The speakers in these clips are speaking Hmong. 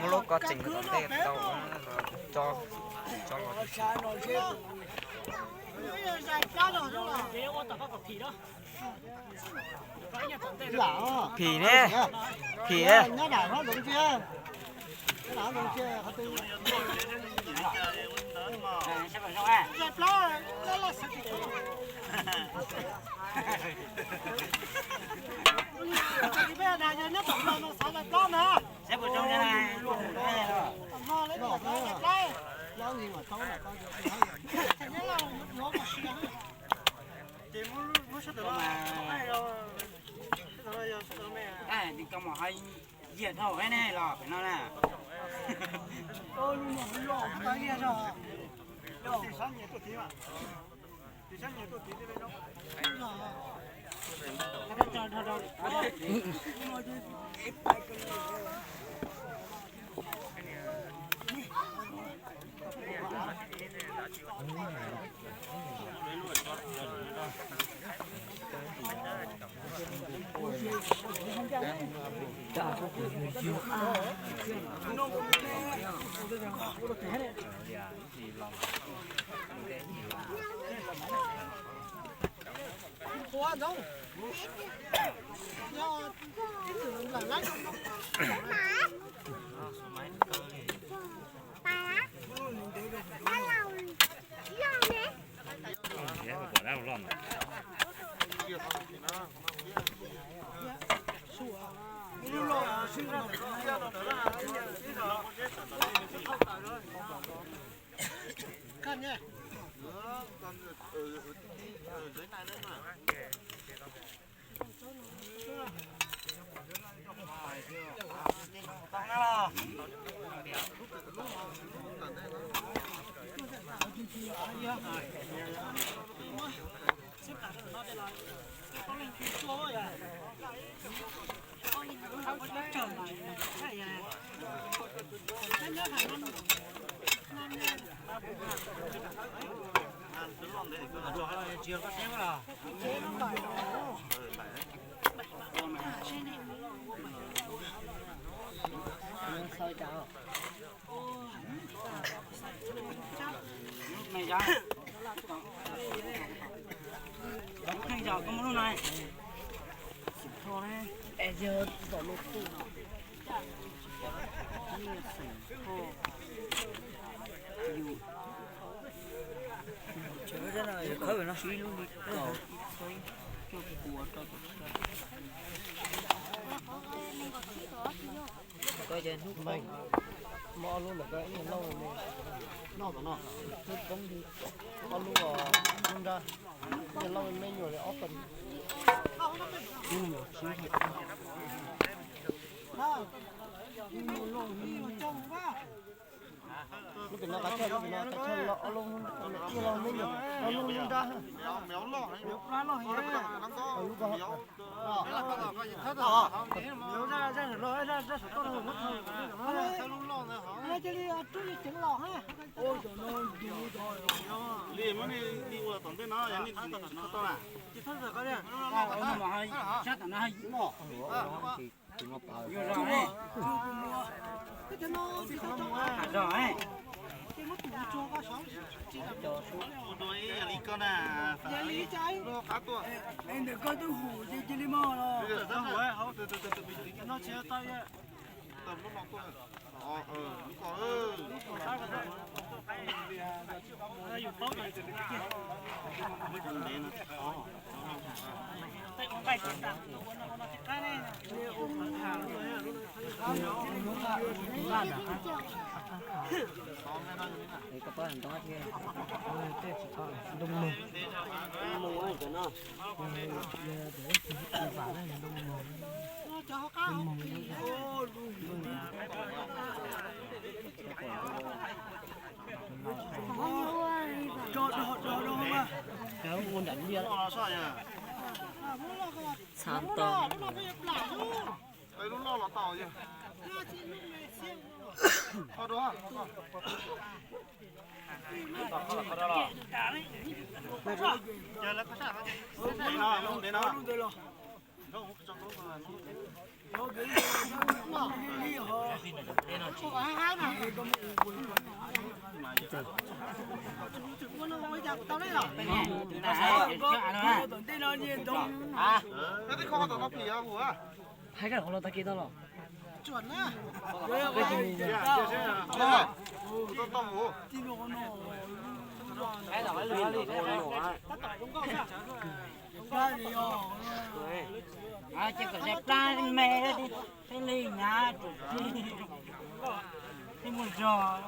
Muab lub koj tseem tom ntej tau tso, tso los. Phim ne, phim ne. Koj mos ho yiag dhau ne los pem no na. Muab ob lub ntawm ko ib lauj me, lauj tom no, ob lub, lub nrab, ib lauj me nyuam li ob tag. Lub pem no qab chaw, lub pem no qab chaw, ob lub, ib lauj me nyuam, ob lub nrab. Li muab nej ua tom ntej no yog nej tsis tau na. Sab tom no yuav zog ne. Zog ne. Ua dua ib yam li koj na. Ntawm koj twb hum ces cia li mog los. Txha tau. Peb lub loj los tau yog. Ho dua. Hais koj qhov los tag kis tau los. Ces kom ze plab me thiaj li nyab, twb muaj zog.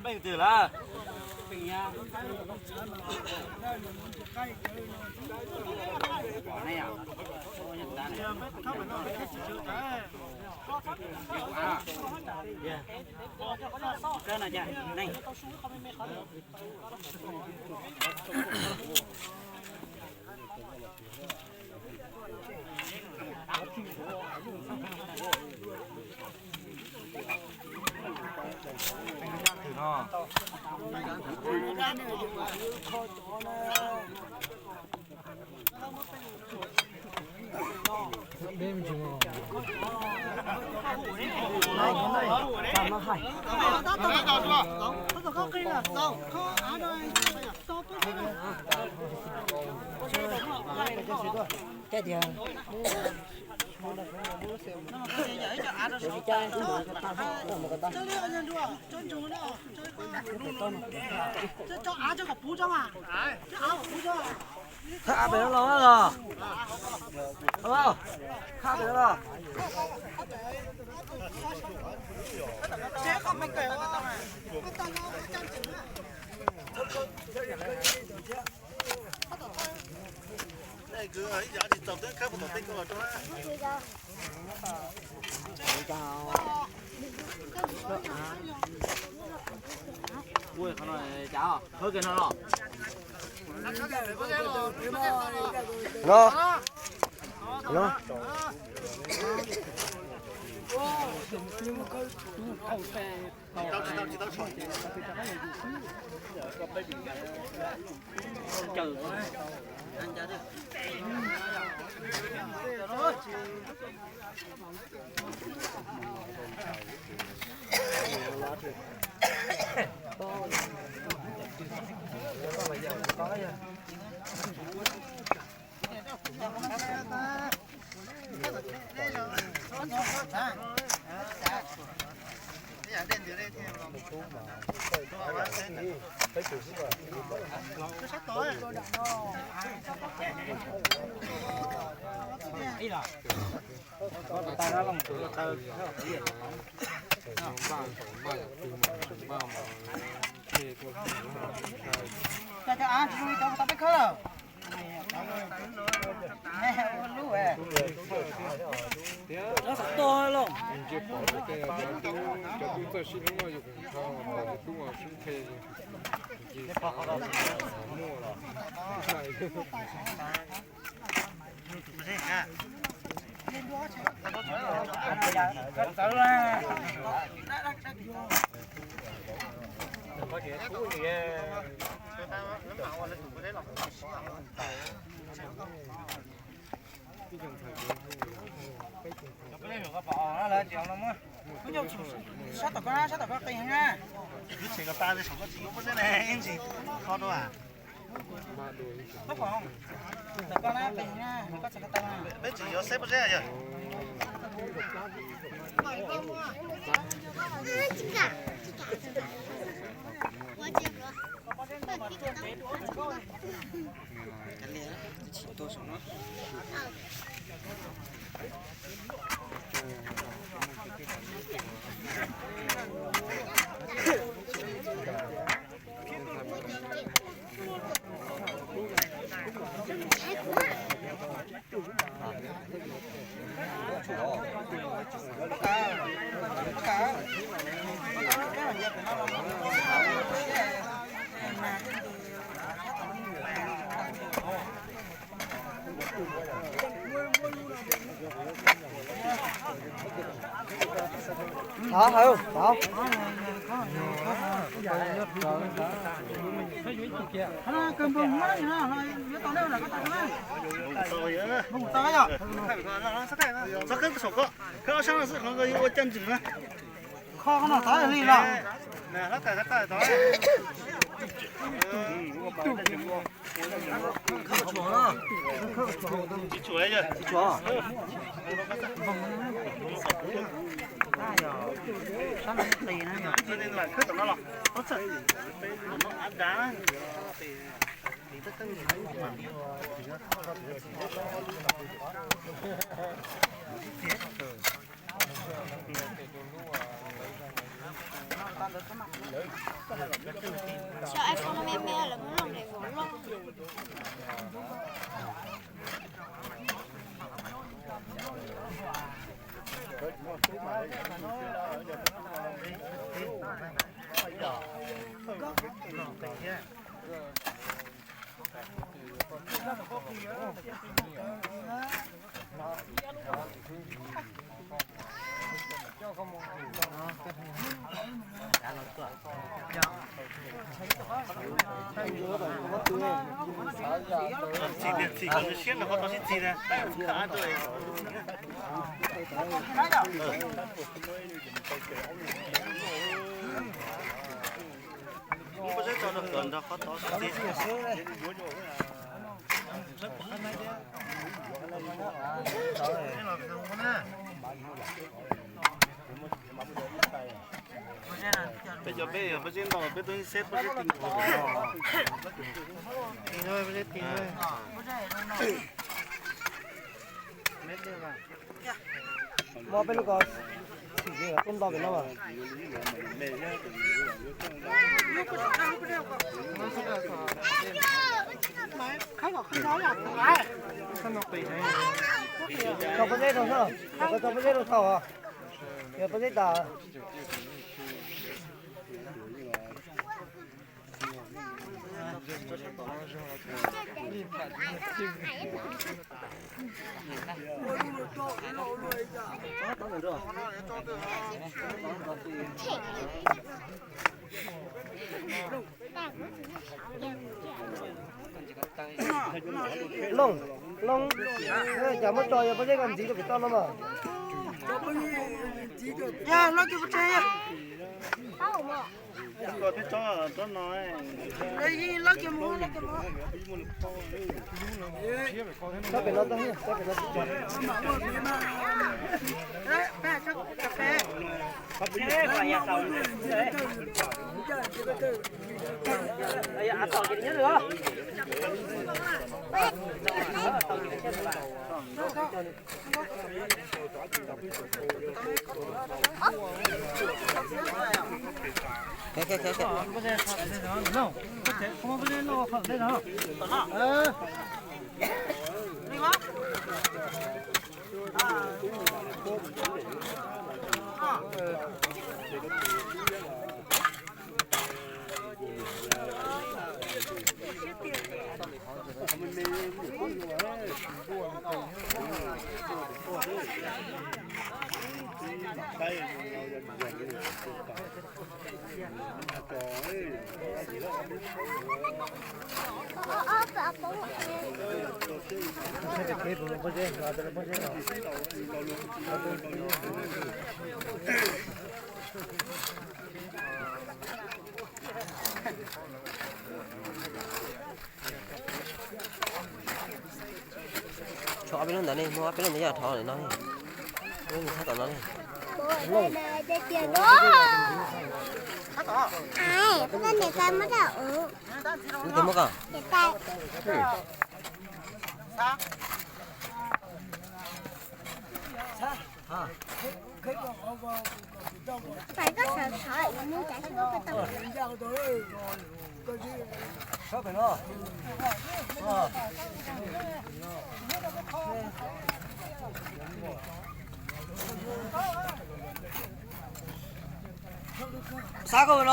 Npeej twg lawm? Khab pem los los. Khab pem los. Ua qhov no cas khawb kiag no los. No. No. Sab tom koj na, sab tom koj qis na. Wb tshem kom tas saum koj tsis yuav pob zeb ne, ntsis kho rau a. Peb tsis yuav xeb pob zeb yog. Kho no tod li los. Tsis tshuav li. Khawb tom no los. Av dav. Xyov iPhone me me lawv muab loj nqis vov loj. Txim tiag, txim kom nws siab nrog qhov tau sib txig na. Muab pob zeb tso rau kawm nrog qhov tau sib txig. Peb cov peb yog pob zeb ntau, peb tub xeb pob zeb ti nkaus. Muab peb lub ko txhim ces tub nto pem no mas. Tso pob zeb rau sab, tso pob zeb rau sab os. Yog pob zeb tas. Looj, Looj, cas muab tso yog pob zeb ko ntxiv rau pem toj no mas. Tsob pem no tag, tsob pem no tsis tso. Tshuav ob peb lub ntawd ne, muaj ob peb lub ntawd yog rho li no ne. Lub ntawd thab tom no ne. Lub ntawd muab koj. Phải có sợ sợ, nó chảy xuống cái tầng. Sab pem no. Xav koj no.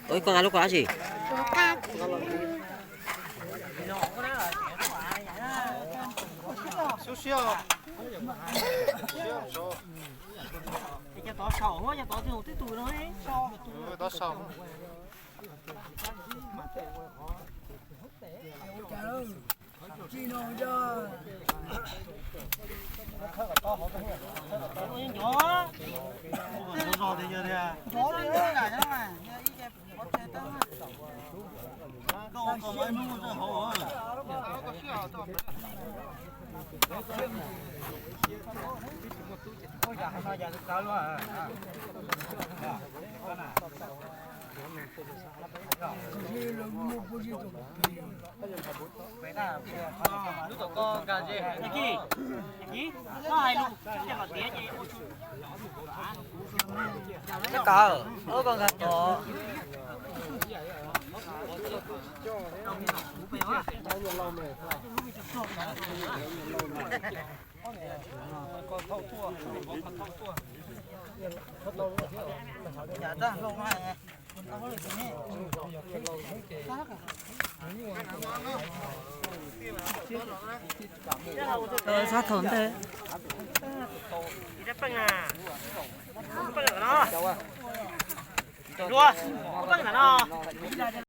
Ua ib koj nqa lub koj dab tsi? Xub siab. Tov saum, tov saum. Koj hais lus, koj hais tias ua tsis, koj nkag tod. Sab thaum ntej.